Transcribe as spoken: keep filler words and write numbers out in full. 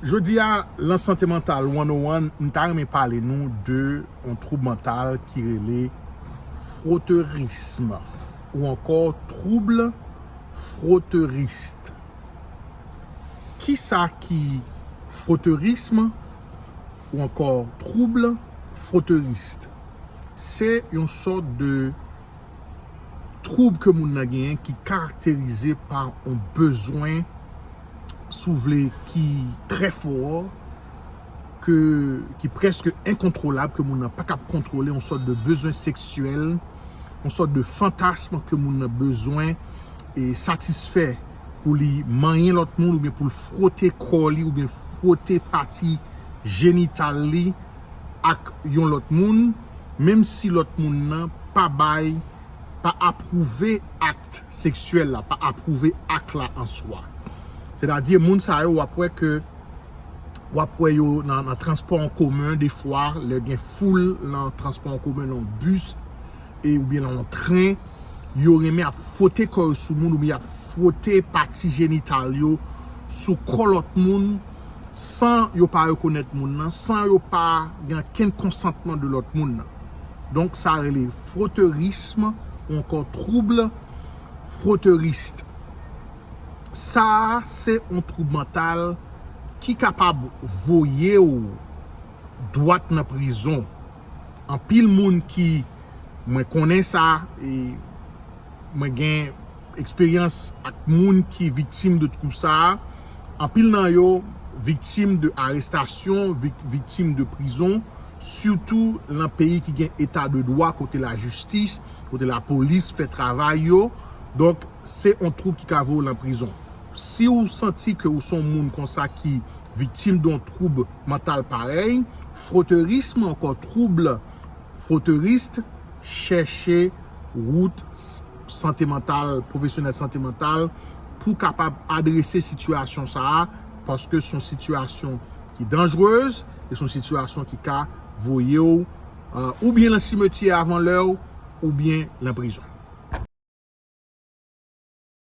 Jodi a, lan Sante Mantal one oh one, m ta renmen pale nou de yon twoub mantal ki rele fwoterism ou ankò trouble frotteriste. Kisa ki fwoterism ou ankò trouble frotteriste? Se yon sòt de twoub ke moun nan genyen ki karakterize pa yon bezwen, si w vle, ki trè fò, ke, ki prèske enkontwolab, ke moun nan pa kab kontwole, yon sòt de bezwen seksyèl, yon sòt de fantasm ke moun nan bezwen e satisfè pou li manyen lòt moun oubyen pou l fwote kò li oubyen fwote pati jenital li ak yon lòt moun, menm si lòt moun nan pa bay, pa apwouve akt seksyèl la, pa apwouve akt la an swa. Sètadi, moun sa yo, w ap wè ke, w ap wè yo nan, nan transpò an komen, defwa, lè gen foul nan transpò an komen, nan yon bis, e, oubyen nan yon tren, yo renmen ap fwote kò yo sou moun, oubyen ap fwote pati jenital yo sou kò lòt moun, san yo pa rekonèt moun nan, san yo pa gen kenn konsantman de lòt moun nan. Donk, sa rele fwoterism ou ankò trouble frotteriste. Sa a, se yon twoub mantal ki kapab voye w dwat nan prizon. Anpil moun ki, mwen konnen sa, e mwen gen eksperyans ak moun ki viktim de twoub sa a. Anpil nan yo viktim de arestasyon, vik-, viktim de prizon, sitou lan peyi ki gen eta de dwa, kote lajistis, kote lapolis fè travay yo. Donk, se yon twoub ki ka voye w lan prizon. Si w santi ke w se yon moun konsa ki viktim de yon twoub mantal parèy, fwoterism ou ankò trouble frotteriste, chèche wout s-, sante mantal, pwofesyonèl sante mantal, pou kapab adrese sitiyasyon sa a, paske se yon sitiyasyon ki danjrez, e se yon sitiyasyon ki ka voye w, euh, oubyen lan simetyè avan lè w, oubyen lan prizon.